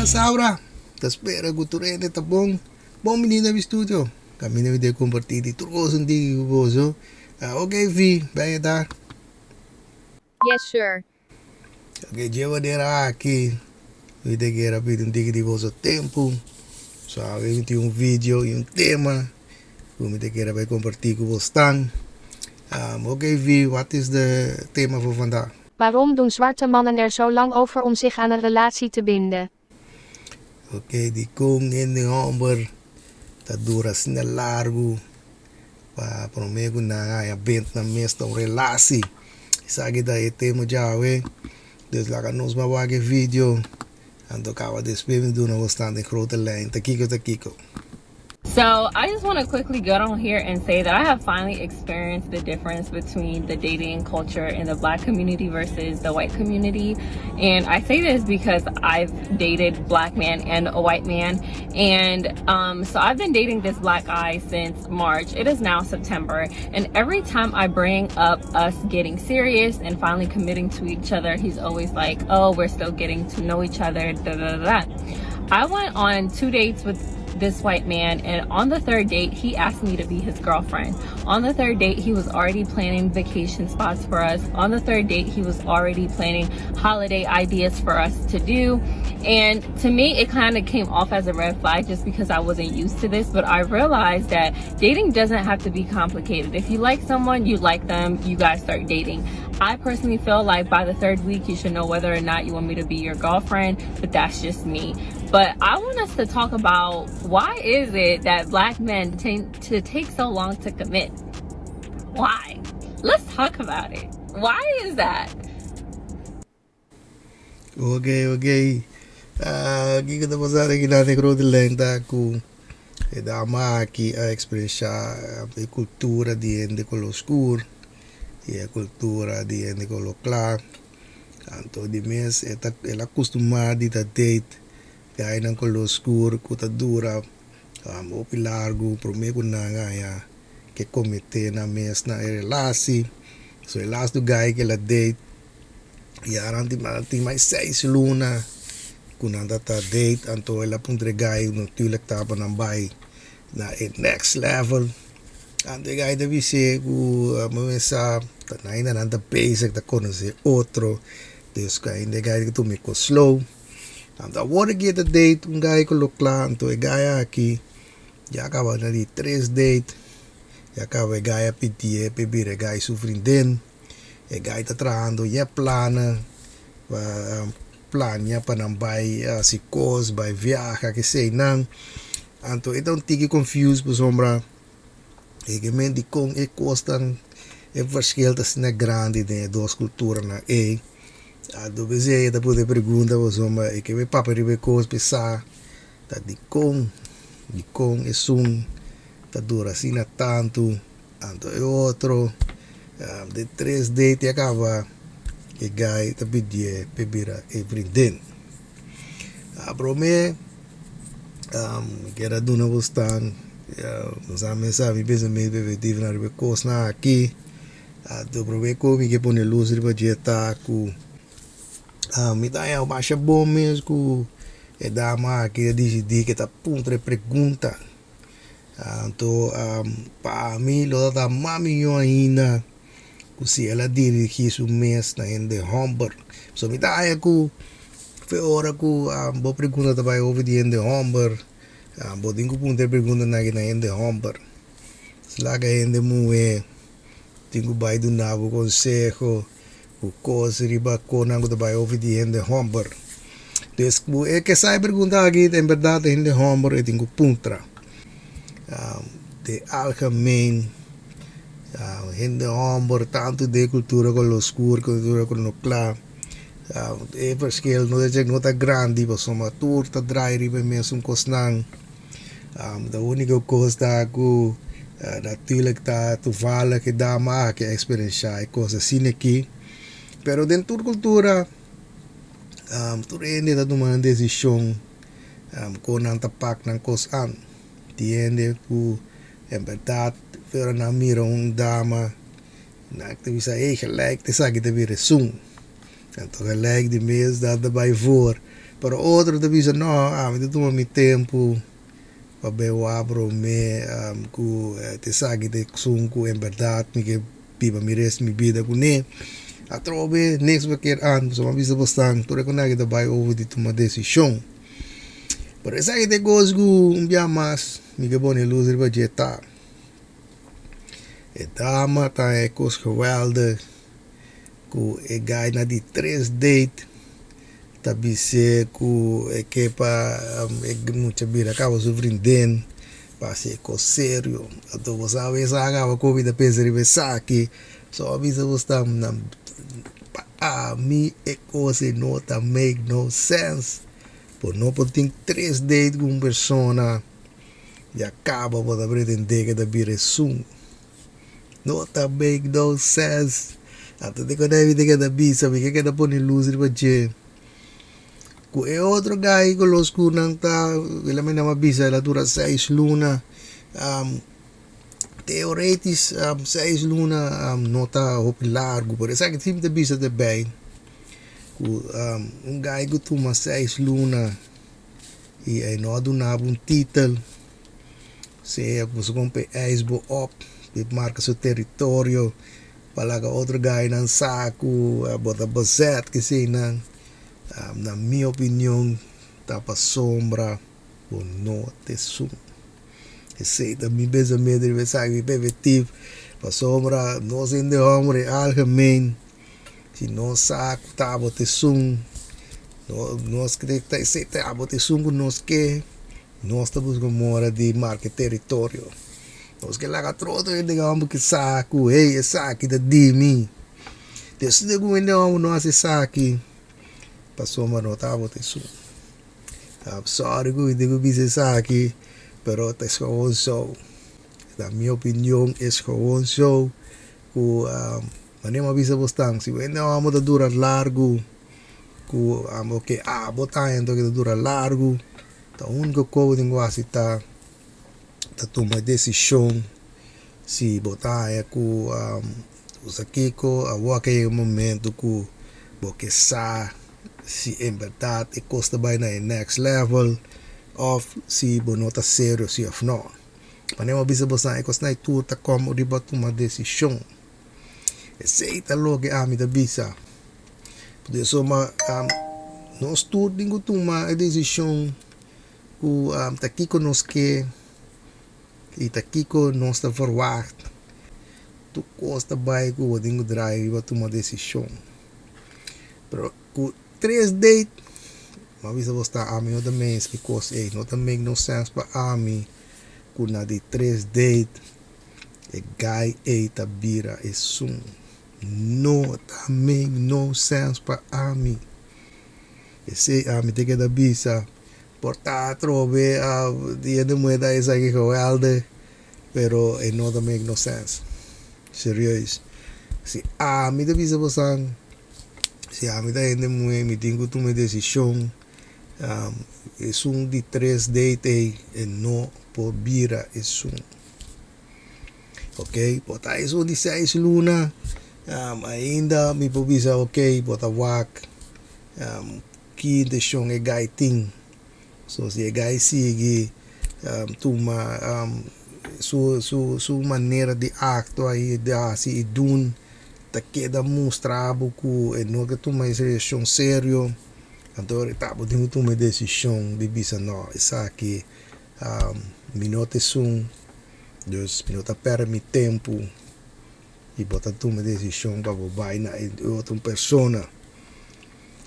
Djasabra. Ta spera ku tur hende ta bon. Bon bini na mi studio. Kaminda mi ta kompartí di tur kos un tiki ku boso. Ok Vi, ben e ta? Yes sure. Ok, dje manera aki mi ta kere pidi un tiki di boso tempu. So awe mi tin un video i un tema ku mi ta kere bai kompartí ku bosnan. Ok Vi, wat is de tema voor vandaag? Waarom doen zwarte mannen er zo lang over om zich aan een relatie te binden? Ok, dikon hende hòmber ta dura asina largu pa promé ku nan haña bent nan mes ta un relasi? Esaki ta e tema djawe, dus laga nos bai wak e video, anto kaba despues mi duna bo stan den grote lijn ta kiko ta kiko. So I just want to quickly get on here and say that I have finally experienced the difference between the dating culture in the black community versus the white community. And I say this because I've dated black man and a white man. And um, so I've been dating this black guy since March. It is now September. And every time I bring up us getting serious and finally committing to each other, he's always like, oh, we're still getting to know each other, da da da. I went on two dates with this white man and on the third date he asked me to be his girlfriend on the third date he was already planning vacation spots for us on the third date he was already planning holiday ideas for us to do and to me it kind of came off as a red flag just because i wasn't used to this but i realized that dating doesn't have to be complicated if you like someone you like them you guys start dating I personally feel like by the third week you should know whether or not you want me to be your girlfriend, but that's just me. But I want us to talk about why is it that black men tend to take so long to commit? Why? Let's talk about it. Why is that? Ok, ok. Ah, kiko ta pasa aki nan den grote lijn ta ku e dama aki a eksperenshá e kultura di hende koló skur i e kultura di hende koló kla. Anto di mes e ta el a kustumá di ta date gainan koló skur ku ta dura hopi largu promé ku nan haña ke kometé nan mes na e relasi. So e lastu gai ku el a date ya nan tin mas seis luna ku nan ta ta date anto el a puntra e gai natuurlijk ta pa nan bai na e next level. Anto e gai ta bis'é ku sa ainda nan ta bezig ta konosé otro dus ku ainda e gai ta tuma e kos slow. Anto awor aki e ta date un gai ku lo kla anto e gai aki ya kaba na di tres date ya kaba e gai a pidié pa e bira e gai su vriendin e gai ta trahando ya planan pa plania pa nan bai hasi kos bai viaha keseinan anto e ta un tiki confused pasobra e ke men dikon e kosnan e verschil ta asina grandi den e dos kulturanan ei. Anto p'esei e ta pone pregunta pasobra e ke bai papia riba e kos p'e sa ta dikon, dikon esun ta dura asina tantu, anto e otro den tres date ya kaba e guy ta pidié p'e bira e vriendin. A prome mi kier a duna bo stan, bo sa mi sa mi pensamentu efectivo riba e kosnan aki. Anto prome ku mi ke pone lus riba dje ta ku mi ta haña masha bon mes ku e dama aki a disidí ke ta puntra e pregunta. Anto pa mi lo ta mas mihó ainda ku si el a dirigí su mes na hende hòmber. So mi ta haña ku fe ora ku bo pregunta ta bai over di hende hòmber, bo tin ku puntra e preguntanan aki na hende hòmber. Si laga hende muhé tin ku bai duna bo konseho ku kos riba konan ku ta bai over di hende hòmber. Dus ku e ke sa e pregunta aki en bèrdat e hende hòmber e tin ku puntra. Den algemeen hende hòmber tantu den kultura ku lo skur kultura ku no kla e verschil no ta no ta grandi pasobra tur ta drai riba e mesun kosnan. De úniko kos ta ku natuurlijk ta toevallig e dama aki a eksperenshá e kos asina aki. Pero den tur kultura tur hende ta tuma nan desishon kon nan ta pak nan kos an. Tin hende ku en bèrdat ora nan mira un dama nan ta bisa ey gelijk esaki ta bira esun. Anto gelijk di mes nan ta bai voor. Pero otro ta bisa no, ami ta tuma mi tempu pa bay wak prome ku ta esaki ta esun ku en bèrdat mi ke biba mi rest mi bida kuné. Atrobe niks bo kier an pasobra mi a bisa bosnan tur e ku nan ta bay over di tuma desishon. Pero esaki ta e kos ku un bia mas mi ke pone lus riba dje ta. E dama ta e kos geweldig ku e guy na di tres date ta bis'é ku e ke pa e mucha bira kaba su vriendin pa hasi e kos serio. Anto bo sa wes a kaba ku mi ta pensa riba esaki. So a bisa bo sta pa ami e kos ei no ta make no sense. Bo no por tin tres date ku un persona i a kaba bo ta pretende ke ta bira esun. No ta make no sense. Anto di kende mi ta keda bisa, mi ke keda pone luz riba dje. Ku e otro guy ku los ku nan ta, el a manda mi a bisa el a dura seis luna. Teoretisch seis luna no ta hopi largu, pero esaki si mi ta bisa debei ku un guy ku tuma seis luna i e no a duna bo un titel. Sea ku boso kon p'e ijs bo op, p'e marka su teritorio, pa laga otro gainan sa ku bo ta bezet keseinan. Na mi opinion ta pasobra bo no ta esun. Esei ta mi pensamentu riba esaki, mi perspectiva, pasobra nos hende homber en algemeen si nos sa ku ta abo ta esun, nos kere ta esei ta abo ta esun ku nos ke. Nos ta buska mora di marka e teritorio. Nos ke laga tur otro hende homber ke sa ku hey esaki ta di mi. Despues ku hende homber no hasi esaki pasobra no ta tabata esun. I'm sorry ku mi tin ku bisa esaki pero ta es gewoon so. Na mi opinion es gewoon so ku manera mi a bisa bosnan si hende homber ta dura largu ku abo ke abo ta haña anto ke ta dura largu. Ta úniko kos bo tin ku hasi ta ta tuma e desishon si bo ta haña ku bo sa kiko awor a yega e momento ku bo ke sa si en bèrdat e kos ta bai na e next level òf si bo no ta serio si òf no. Manera bo a bisa bo sa e kosnan ei tur ta kòm riba tuma desishon. Esei ta loke ami ta bisa. Pasobra nos tur tin ku tuma e desishon ku ta kiko nos ke i ta kiko nos ta verwagt. Tur kos ta bai ku bo tin ku drai riba tuma desishon. Pero ku tres date mi a bisa bo sta ami no ta mens e kos ei no ta make no sense pa ami ku na di tres date e guy ei ta bira esun. No ta make no sense pa ami. Esei ami ta keda bisa. Por ta atrobe a di hende muhe ta esaki geweldig, pero e no ta make no sense. Serieus. Si ami ta bisa bosan, si ami ta hende muhe mi tin ku tuma e desishon, esun di tres date ei e no por bira esun. Ok, bo ta esun di seis luna, ainda mi por bisa ok, bo ta wak ki inteshon e guy tin. So si e guy sigui tuma su su su manera di aktua i di hasi i dun ta keda mustra bo ku e no ke tuma e relashon serio, anto ta bo tin ku tuma e desishon di bisa no esaki Mi no ta esun, dus mi no ta pèrdè mi tempu i bo ta tuma e desishon pa bo bai na e otro persona.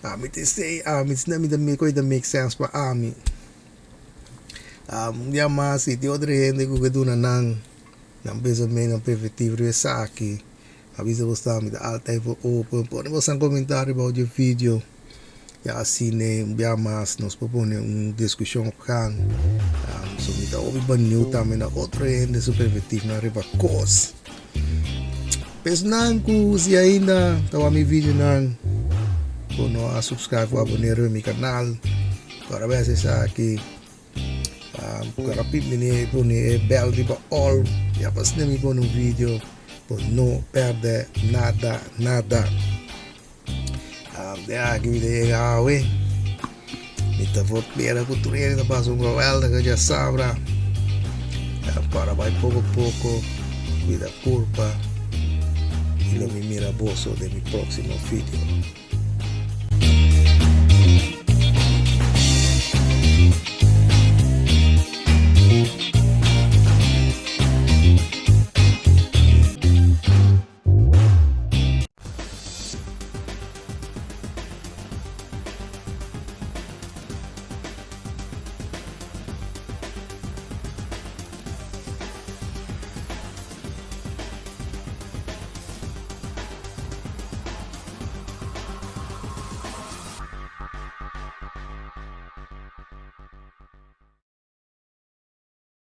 Ami ta esei, ami asina mi ta mira ku ta make sense pa ami. Un dia mas si tin otro hende ku ke duna nan nan pensamentu, nan perspektiva riba esaki, a bisa bo sta mi ta altyd por open, pone boso komentario bou di e video. Ya asina un bia mas nos por pone un diskushon op gang. So mi ta hopi beniut tambe na otro hende su perspektifnan riba kos. Pesnan ku si ainda ta wak mi videonan bo no a subscribe o aboner riba mi kanal, kòrda bes esaki. Kòrda pidi pone e bèl riba all ya pa asina mi pone un video bo no pèrdè nada nada. De aki mi ta yega awe. Mi ta por mira ku tur hende ta pasa un geweldige djasabra. Para bai poko poko, kuida kurpa i lo mi mira boso den mi próksimo video.